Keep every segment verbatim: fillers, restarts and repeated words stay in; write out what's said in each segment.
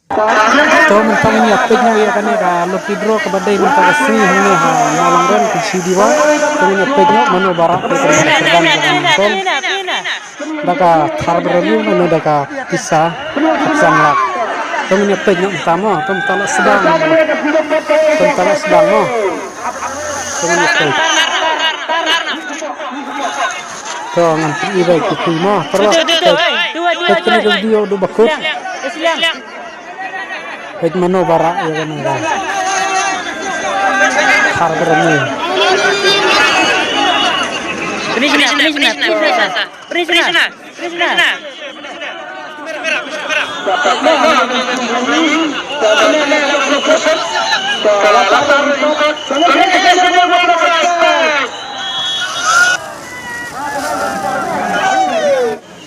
To mynta ngin ïa peit noh ïa kane ka lucky draw kaba dei mynta ka sngi hangne ha Mawlangren ka C D Y. To ngin ïa peit noh mano ba rah ïa kane ka syrban kaba nyngkong. Da ka thar ba review mano da ka pisa hapsan lak. To ngin ïa peit noh mynta mo, to mynta la sdang. To mynta la sdang mo. To ngin ïa peit. To ngan pyni ba ki phi mo. Paralok. Peit kane ka video du bakut. Peit mano ba rah ïa kane ka. Har ba rah ni. Krishna, Krishna, Krishna. Krishna, Krishna.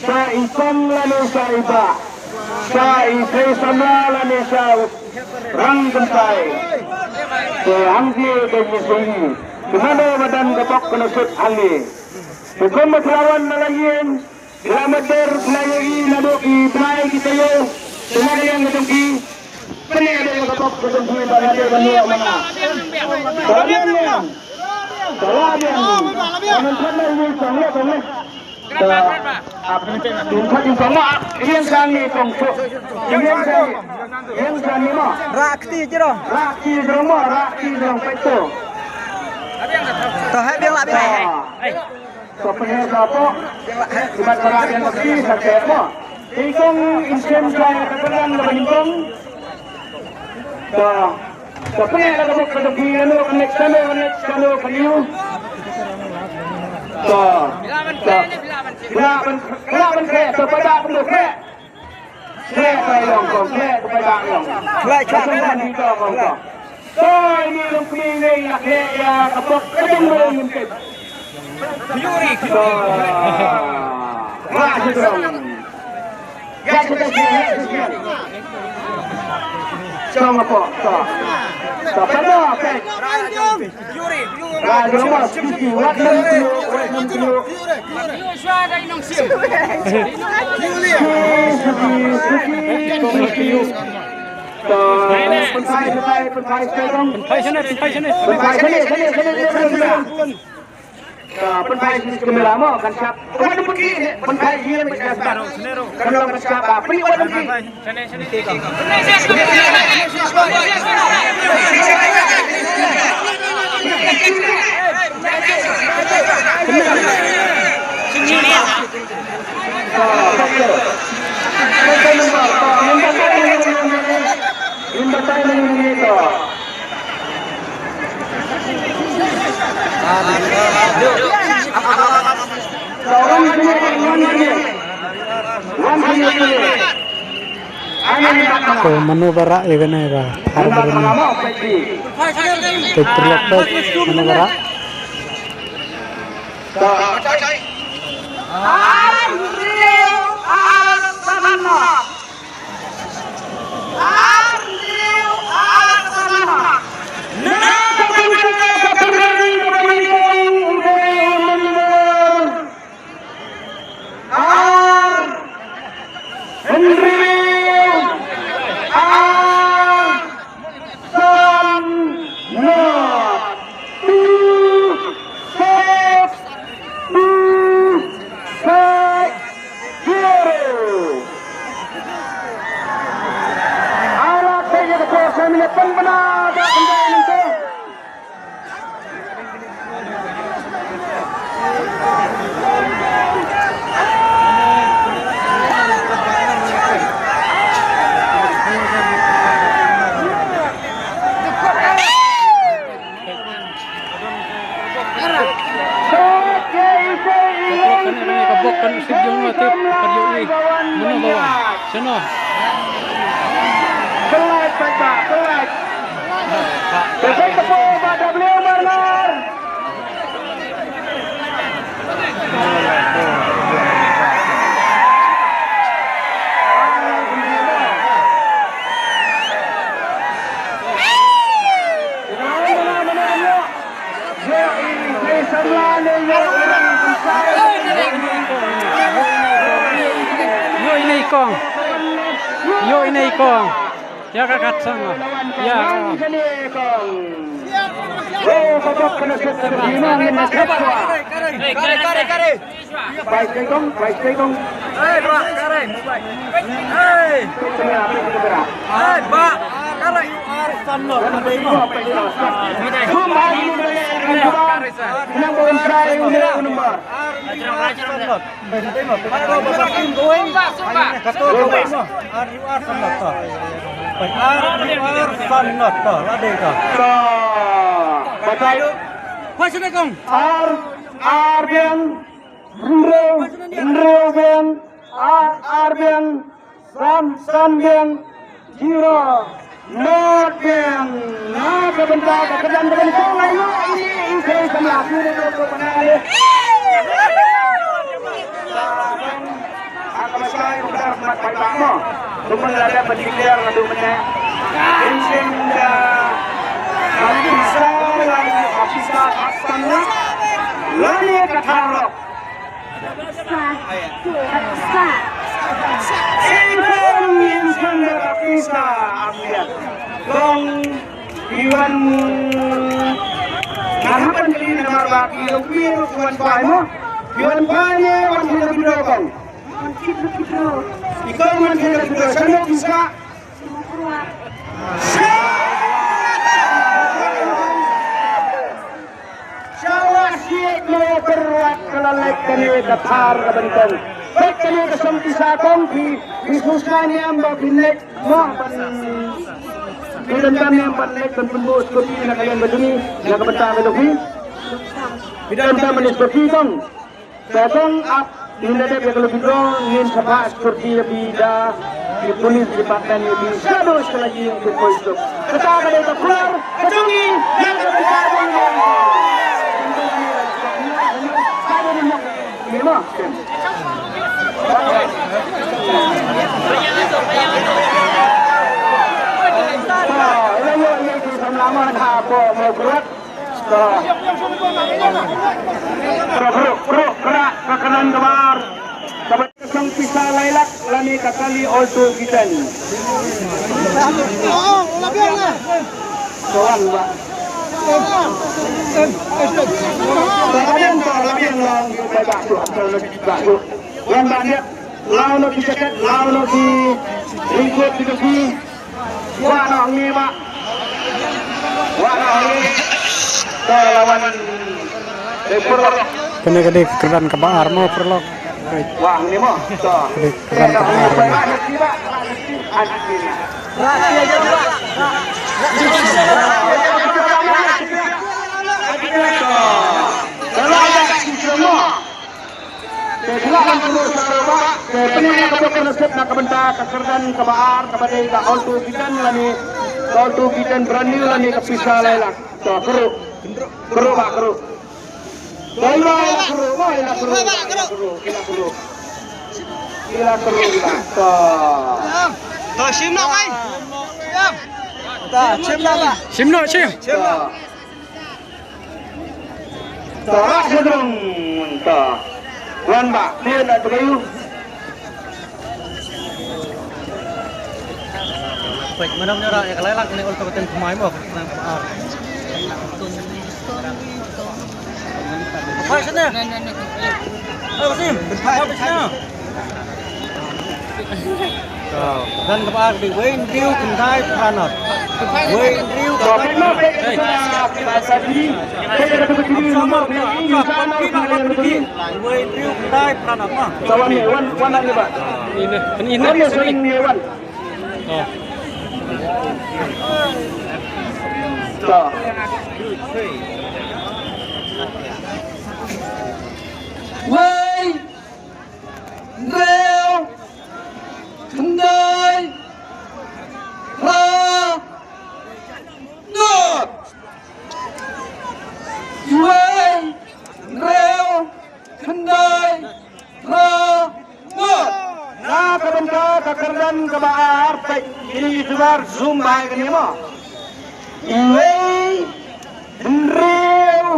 Sa i kong lane sa i bah, sa i sei samla lane sa rang kyntai. Te hangne ka ngi sngewthuh kumno ba don ka bok ka nusut hangne. Te kumba phi la wan na la ïing, phi la mat dur, phi la ïohi naduh ki bnai ki taïew, te na ka liang ka jong phi, pynïaid ïa ka bok ka jong phi ba nga dei ban ïoh mana. Ka la biang, ka la biang. Ka la biang. Ka la biang. Ka la biang. Ka, ah, kin khat kin kong ma, kin kang ni kong so. Kin kang ni, kin kang ni ma. Rah kti jrong. Rah kti jrong ma, rah kti jrong peit to. To hai biang lah biang. Ah. To pynhe sa to. Biang lah hai. Kibat para biang kti sa te ma. Kin kong in kem sa ka kang ka ba nyngkong. Ka, ka pyneh la ka bok ka dok ki, ano ka next, ano ka next, ano ka new. Ka, ka, kla ban, kla ban kre, ka pada pun kre. Kre ka long kong, kre ka pada long. Kla, kla, kla. Ka long kong ka. Ka ini long kli ni, ya kre, ya ka bok ka dong long ngin kit. Ka, kla, kla. Pynphai shane, pynphai shane. Pynphai shane, shane, shane, shane. Ka pynphai shi kamera mo kan shap. Ka wan pynki ne pynphai shi kan shap. Kan long kan shap ba pynki wan pynki. To mano ba rah ïa kane ba thar ba rah ni. To pyrlok ba mano ba rah. Ar hynriew ar san. Ar hynriew ar san. Na ka bynta ka pynroi kaba nyngkong u dei u number ar hynriew ar san. Not two six two six zero. Ala te ya ka por sa mine pynbna da kynda nangto. Ka bok kan u sip jong nga te ka dei u i. Mano ba wan? Shano? Pynlait, pynlait, pynlait. Pynlait, pynlait, pynlait. Ïoh ine i kong. Ïoh ine i kong. Ya ka kat sama. Ya. Kare, kare, kare. Bai tegong, bai tegong. Hei, ba, kare. Hei. Hei, ba, kare. Ar sanno. Number. Ar, ar biang, hynriew, hynriew biang, ar, ar biang, san, san biang, zero. Nod biang. Na ka bynta ka kyrdan ka bynta la ïoh ïa i Khei Samla. Ki dei ko ko bana le. Ha ka bynta i Umdar Mat Paidbah mo. Kumba la dep ban declare naduh mynne. Insha Allah. Officer, officer, officer. Lane ka tharok. Sa, sa. Ei, kong, ïa shan da ka pisa, am ïa. Kong, Iwan, nga hap ban kylli namar ba ki long phi ruh ki wan phai mo. Ki wan phai ne wan khlem da withdraw kong. Wan khlem da withdraw. I kong wan khlem da withdraw. Shano pisa? Shawa siat mo pyrwat ka la leit kane ka thar ka bynta. Peit kane ka song pisa kong phi, phi sngewsih niam ba phin leit mo ban, phi donkam niam ban leit ban pynbud security na ka liang ka jong ngi, na ka bynta ka jong phi. Phi donkam ban security kong. Te kong ap, ngin da dep ïa ka lucky draw, ngin sa phah security ïa phi da ki police department ïa phi. Shadow sekali lagi ïa ki police tu. Kata ka dei ka khubor ka jong ngi, ïa ka bynta jong ngi. Ni ma. Ïa ïa ïa ki samla ma ha ko mo kruat. Ka, ka bruk, bruk, kra, ka kyrdan ka bar. Ka ba song pisa lai lak, lane ka kali Alto K ten. Kawan, ba. Ka kali Alto, lane yang long, yu bai ba tu, asal lagi ba tu. Wan ba dia, law no ki jaket, law no ki ringkut ki topi. Wah noh ngi ba. Wah noh ngi. Ka lawan. Eh, pyrlok. Kane ka dei ka kyrdan kaba ar mo pyrlok. Wah ngi mo. To. Ka dei ka kyrdan kaba ar mo. Te khlak ban pynlong sa ruh ba, te pynlong ka bok ka nasib na ka bynta ka kyrdan kaba ar kaba dei ka Alto K ten lane, ka Alto K ten brand new lane ka pisa lai lak. To, kyrduh. Kyrduh ba, kyrduh. To, ila, ila kyrduh, ba, ila kyrduh, ila kyrduh, ila kyrduh. Ila kyrduh, ila. To. To, shim noh, ai. To, shim noh, ba. Shim noh, shim. Shim noh. Ta, ta. Wan ba, ni na tu bayu. Pek mana punya rak, ya, kalau elak ni, kalau kau ten pemain mah, pemain pemain. Apa sini? Apa sini? Apa sini? Kyrdan kaba ar ka dei wei hynriew khyndai phra nod. Wei hynriew khyndai phra nod. Wei hynriew khyndai phra nod ma. Tawan ni, wan, wan ni ba. Ina, ina, ina. Wan ni, wan. Oh. Ta. Wei hynriew khyndai phra nod. Wei hynriew khyndai phra nod. Na ka bynta ka kyrdan kaba ar, peit, kine YouTuber zoom bha ïa kane mo. Wei hynriew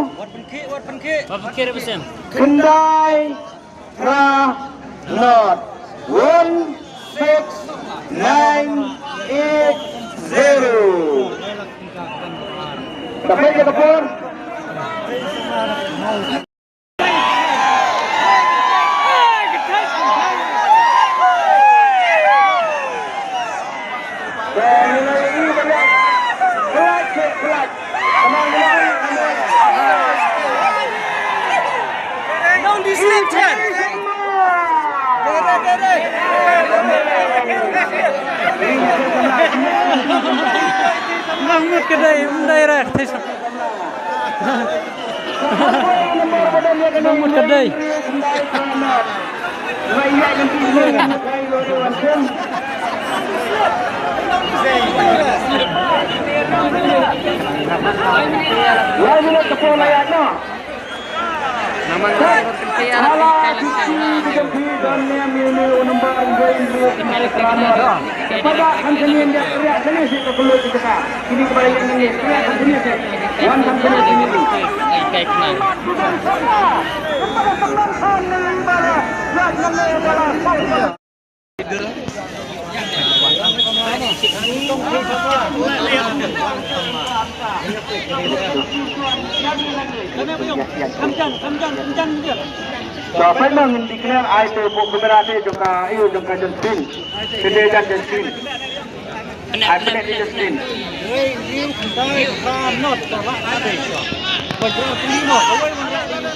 khyndai phra nod. One six nine eight Sampai ke dapur. Don't be sleep, Chan. Mahmud ka dei, um dei ra, thei sa. Mahmud ka dei. To, pynban ngin declare ai te, buh kamera te jong ka, ïa, jong ka Justin. Te dei jan Justin. Ai pynban te Justin.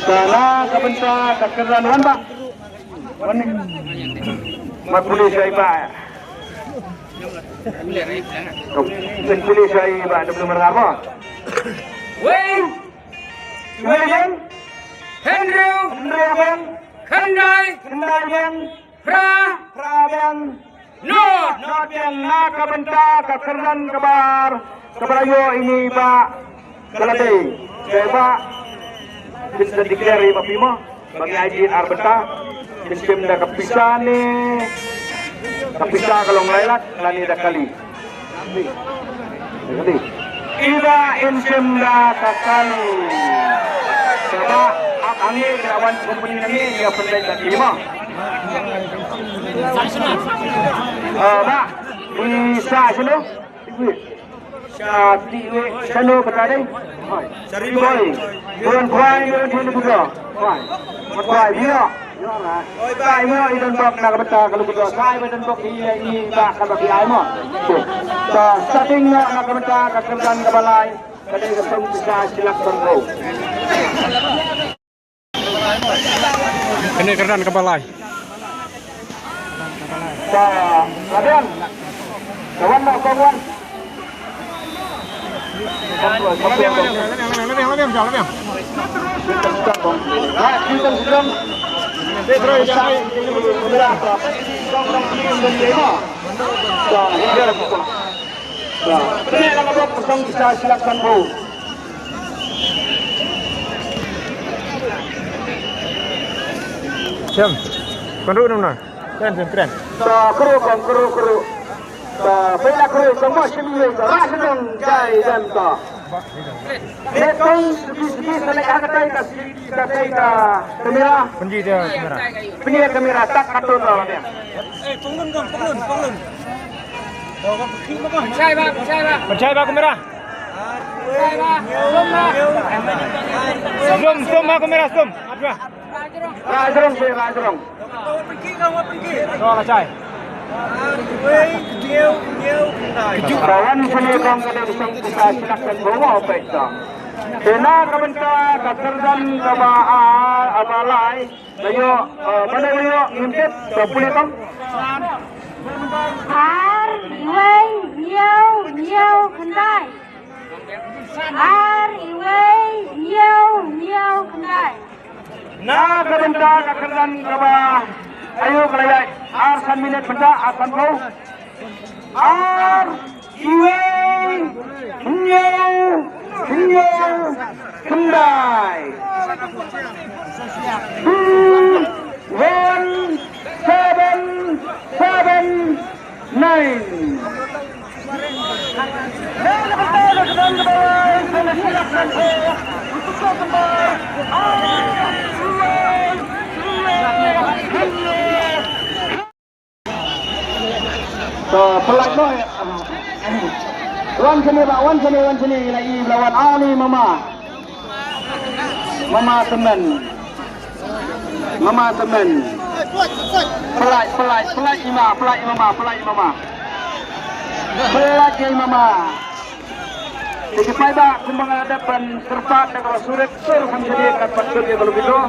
Te na ka bynta ka kyrdan wan ba. Wan ni. Mat pulit ai ba. Mat pulit ai ba, da belum merhaba. Wei. Wei biang. Hynriew. Hynriew biang. Khyndai. Khyndai biang. Phra. Phra biang. Not. Not biang, na ka bynta ka kyrdan kaba ar, kaba la ïoh ïa i Bah Kala dei. Te ba, phin sa declare ïa i Bah Pima. Ba ngi ai jied ar bynta. Phin shim da ka pisa ne, ka pisa ka long lai lak, lane da kali. Kali. Ida in shim da ka kali. Te ba, ap hangne ka wan company nangne ïa pynleit da ki ma. Eh, ba, pisa shano? Shati we, shano kata dei? Shari boy. Don kwai, don kwai, don kwai. Don kwai, ïa. Ïa, na. Kwai, ïa, i don bok na ka bynta ka lukudo. Kwai, i don bok, ïa, i ba ka bok, ïa, mo. So, starting na, na ka bynta ka kyrdan kaba lai. Ka dei ka song pisa shi lak song ko. Kane ka kyrdan kaba lai. Sa, labian. Kawan nak kawan. Labian, labian, labian, labian, labian. Hai, kita sedang. Kita sedang. Sa, labian. Sa, kane la ka bok kosong kita silakan bu. Siam. Kon ruh nang na. Kren, kren, kren. Ta kru, kon kru, kru. Ta pela kru, semua sini, ta rah sedang jai dan ta. Letong segi-segi sana ka katai ka segi katai ka kamera. Penji dia kamera. Penji kamera tak katun lah dia. Eh, pengun kong, pengun, pengun. Pynshai ba, pynshai ba. Pynshai ba kamera. Pynshai ba. Zoom ba. Zoom, zoom ba kamera, zoom. Adra. Rajrong, rajrong. Rajrong. Kawan sini kong kena disang kita silakan bawa apa itu. Kena ka bynta ka kyrdan kaba, ah, kaba lai. Layo, eh, pada layo ngintip, ka pulih tong. Ar, wei, hynñiew, hynñiew, khyndai. Ar, wei, hynñiew, hynñiew, khyndai. Na ka bynta ka kyrdan kaba ayu ka la ïaid ar san minit bynta ar san phew. Ar, wei, hynñiew, hynñiew, khyndai. Two, one, seven, seven, nine. To, pynlait noh, eh. Wan shane ba, wan shane, wan shane, la i ba la wan. Ani mama. Mama Tymmen. Mama Tymmen. Pynlait, pynlait, pynlait i ma, pynlait i mama, pynlait i mama. Pynlait i mama. Te ki paidbah, kumba nga la dep ban kyrpad da kaba surit sur kham shane, kat pat kut ïa ka lup ïa ka.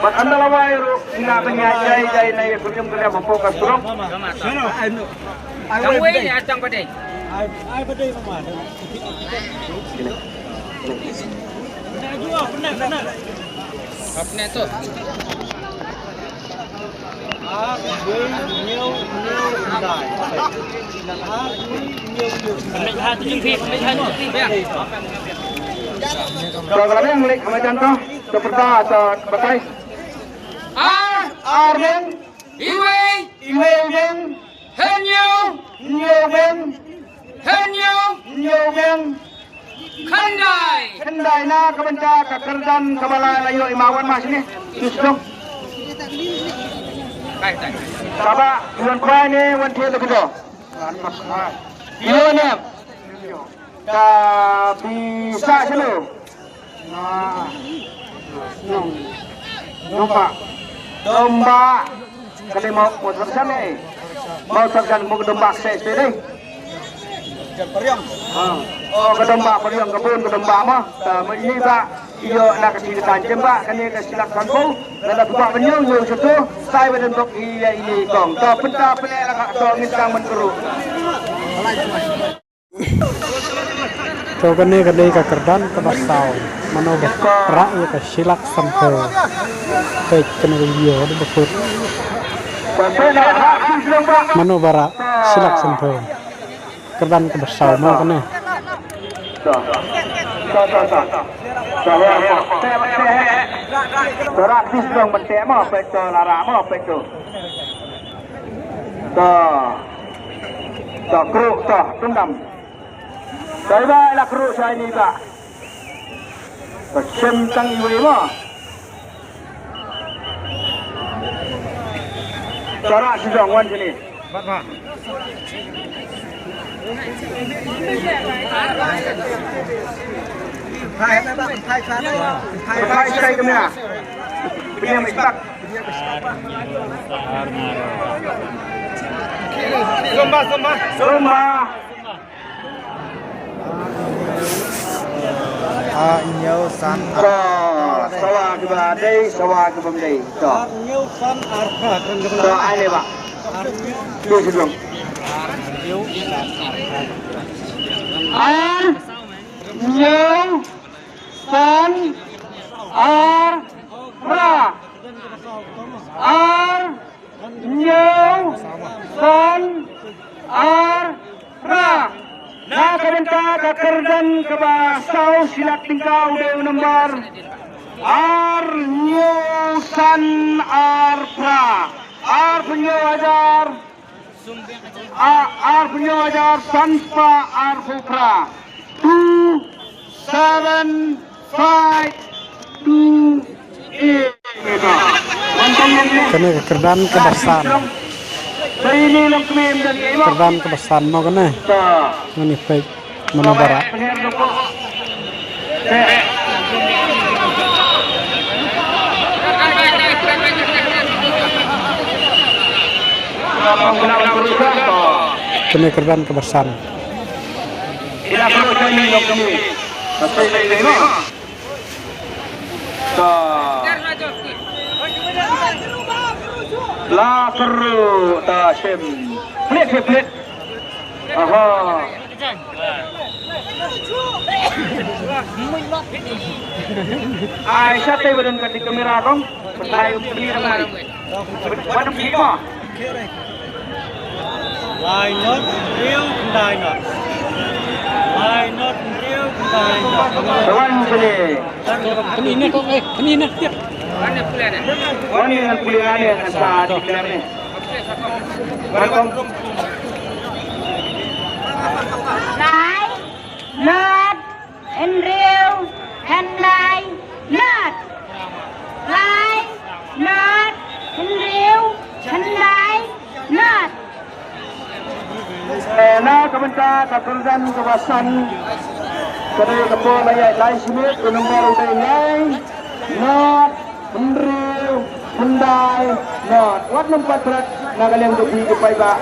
Bad ynda la wai ruh ngi lah ban ïaid jai jai na ïa ka jingkylliang hapoh ka surok. Tang wei ne tang ba dei? Hap ne to. Ar, wei, hynñiew, hynñiew, khyndai. Ar, wei, hynñiew, hynñiew, khyndai. Ar, wei, hynñiew, hynñiew, khyndai. To, ka la biang leh, ka la jan to. To pyrta, to batai. Ar, ar biang. Iwei. Iwei biang. Hynñiew. Hynñiew biang. Hynñiew. Hynñiew biang. Khyndai. Khyndai na ka bynta ka kyrdan kaba la ïoh i ma, wan ma shane. Shu sdang. Kaba wan khwai ne wan thied da kito. Ïoh ne. Ka pisa shano. Domba. Domba. Kane mo mo thar jan eh. Mo thar jan mo domba se se dei. Ha. Oh, ka domba pariang ka bun ka domba mo. Ta mo ini ba ïoh na ka sini kan jemba kane ka silak kan ko. Lada buka ban ïoh ïoh satu. Sai ba den bok iya ini kong. Ta pynta pynleh la ka to ngin tang ban kru. To kane ka dei ka kyrdan kaba saw. Mano ba rah ïa ka shilak sanphew. Peit kane ka video da ba kut. Mano ba rah shilak sanphew. Kyrdan kaba saw mo kane. To. To, to, to. To, to. To rah pis dong ban teh mo, peit to, la rah mo, peit to. To. To, kru, to, tundam. To, iba la kru sa ini ba. To, shem tang iwei mo. To, rah sdang wan sini. Hai, hai, hai, hai. Hai, hai, hai, hai. Zumba, zumba. Zumba. Ah, hynñiew san. To, sawa kiba dei, sawa kiba dei. To. Ah, hynñiew san ar phra. To, ai ne ba. Ar hynñiew. Tu sdang. Ar hynñiew san ar phra. Ar hynñiew san ar phra. Na ka bynta ka kyrdan kaba saw, shilak tyngka u dei u nambar ar hynñiew san ar phra. Ar hynñiew hajar, a, ar hynñiew hajar san spah arphew phra. Two seven five two eight. Kane ka kyrdan kaba san. Kyrdan kaba san mo kane. Ngani peit mano ba rah. Kane kyrdan kaba san. Ila kru kami lo kami. Tapi ini lo. Ta. La kru ta shem. Plit, plit, plit. Aha. Ai, sa te ba don ka ti kamera kong. Ba tai um pli rang mai. Ba don pli mo. Lai not, hynriew, khyndai not. Lai not, hynriew, khyndai not. Wan sini. Kani ne kong eh, kani ne. Wan ni ngan puli ngan ni ngan sa declare ni. Wan kong. Lai not, hynriew, khyndai not. Lai not, hynriew, khyndai not. Eh, na ka bynta Ka kyrdan kaba san ka dei ka por ba ïaid lai shi minit, u number u dei lai, nod, hynriew, hyndai, nod. Wat nym pat bret na ka liang jong phi ki paidbah.